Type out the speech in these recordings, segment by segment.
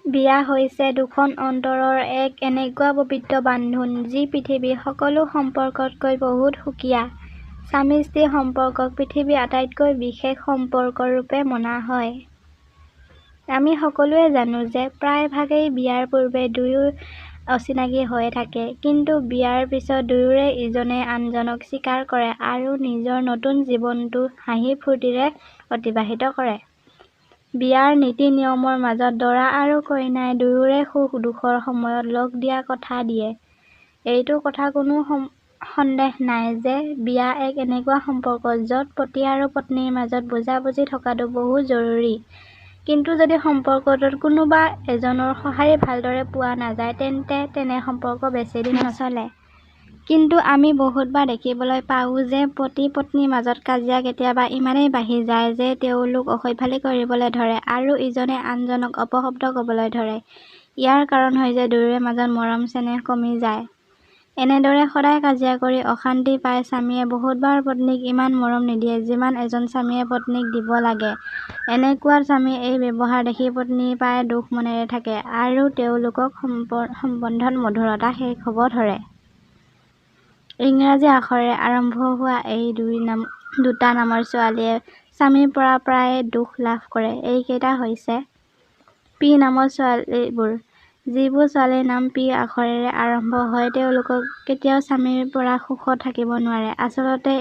বিয়া হৈছে দুখন অন্তৰৰ এক এনেকুৱা পবিত্ৰ বান্ধোন যি পৃথিৱীৰ সকলো সম্পৰ্কতকৈ বহুত সুকীয়া। স্বামী-স্ত্ৰীৰ সম্পৰ্কক পৃথিৱীৰ আটাইতকৈ বিশেষ সম্পৰ্ক ৰূপে মনা হয়। আমি সকলোৱে জানো যে প্ৰায় ভাগেই বিয়াৰ পূৰ্বে দুয়ো অচিনাকি হৈ থাকে। কিন্তু বিয়াৰ পিছত দুয়োৰে ইজনে আনজনক স্বীকাৰ কৰে আৰু নিজৰ নতুন জীৱনটো হাঁহি-ফূৰ্তিৰে অতিবাহিত কৰে। বিয়াৰ নীতি-নিয়মৰ মাজত দৰা আৰু কইনাই দুয়োৰে সুখ-দুখৰ সময়ত লগ দিয়াৰ কথা দিয়ে। এইটো কথা কোনো সন্দেহ নাই যে বিয়া এক এনেকুৱা সম্পৰ্ক য'ত পতি আৰু পত্নীৰ মাজত বুজা-বুজি থকাটো বহুত জৰুৰী, কিন্তু যদি সম্পৰ্কটোত কোনোবা এজনৰ সঁহাৰি ভালদৰে পোৱা নাযায় তেন্তে তেনে সম্পৰ্ক বেছি দিন নচলে। কিন্তু আমি বহুতবাৰ দেখিবলৈ পাওঁ যে পতি-পত্নীৰ মাজত কাজিয়া কেতিয়াবা ইমানেই বাঢ়ি যায় যে তেওঁলোক অসভ্যালি কৰিবলৈ ধৰে আৰু ইজনে আনজনক অপশব্দ ক'বলৈ ধৰে। ইয়াৰ কাৰণ হৈছে দুয়োৰে মাজত মৰম-চেনেহ কমি যায়। এনেদৰে সদায় কাজিয়া কৰি অশান্তি পাই স্বামীয়ে বহুতবাৰ পত্নীক ইমান মৰম নিদিয়ে যিমান এজন স্বামীয়ে পত্নীক দিব লাগে, এনেকুৱা স্বামীৰ এই ব্যৱহাৰ দেখি পত্নী প্ৰায় দুখ মনেৰে থাকে আৰু তেওঁলোকৰ সম্বন্ধত মধুৰতা শেষ হ'ব ধৰে। ইংৰাজী আখৰেৰে আৰম্ভ হোৱা এই দুটা নামৰ ছোৱালীয়ে স্বামীৰ পৰা প্ৰায়ে দুখ লাভ কৰে। এইকেইটা হৈছে পি নামৰ ছোৱালীবোৰ। যিবোৰ ছোৱালীৰ নাম পি আখৰেৰে আৰম্ভ হয় তেওঁলোক কেতিয়াও স্বামীৰ পৰা সুখত থাকিব নোৱাৰে। আচলতে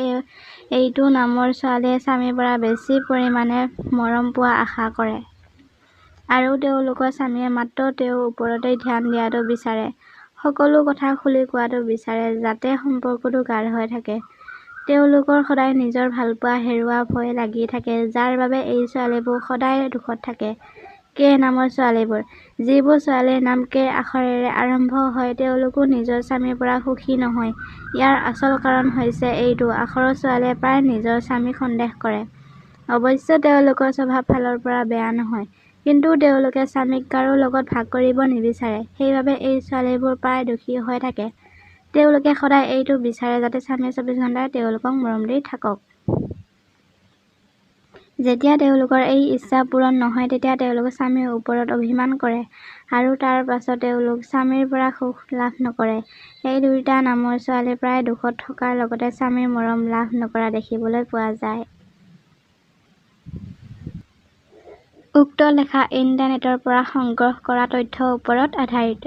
এইটো নামৰ ছোৱালীয়ে স্বামীৰ পৰা বেছি পৰিমাণে মৰম পোৱাৰ আশা কৰে। আৰু তেওঁলোকৰ স্বামীয়ে মাত্ৰ তেওঁৰ ওপৰতেই ধ্যান দিয়াটো বিচাৰে। সকলো কথা খুলি কোৱাটো বিচাৰে যাতে সম্পৰ্কটো গাঢ় হৈ থাকে। তেওঁলোকৰ সদায় নিজৰ ভালপোৱা হেৰুৱাৰ ভয় লাগি থাকে যাৰ বাবে এই ছোৱালীবোৰ সদায় দুখত থাকে। কে নামৰ ছোৱালীবোৰ। যিবোৰ ছোৱালীৰ নাম কে আখৰেৰে আৰম্ভ হয় তেওঁলোকো নিজৰ স্বামীৰ পৰা সুখী নহয়। ইয়াৰ আচল কাৰণ হৈছে এইটো আখৰৰ ছোৱালীয়ে প্ৰায় নিজৰ স্বামীক সন্দেহ কৰে। অৱশ্যে তেওঁলোকৰ স্বভাৱ ফালৰ পৰা বেয়া নহয়, কিন্তু তেওঁলোকে স্বামীক কাৰো লগত ভাগ কৰিব নিবিচাৰে। সেইবাবেই এই ছোৱালীবোৰ প্ৰায় দুখী হৈ থাকে। তেওঁলোকে সদায় এইটো বিচাৰে যাতে স্বামীয়ে 24 ঘণ্টাই তেওঁলোকক মৰম দি থাকক। যেতিয়া তেওঁলোকৰ এই ইচ্ছা পূৰণ নহয় তেতিয়া তেওঁলোক স্বামীৰ ওপৰত অভিমান কৰে। আৰু তাৰ পাছত তেওঁলোক স্বামীৰ পৰা সুখ লাভ নকৰে। এই দুটা নামৰ ছোৱালী প্ৰায় দুখত থকাৰ লগতে স্বামীৰ মৰম লাভ নকৰা দেখিবলৈ পোৱা যায়। উক্ত লেখা ইণ্টাৰনেটৰ পৰা সংগ্ৰহ কৰা তথ্যৰ ওপৰত আধাৰিত।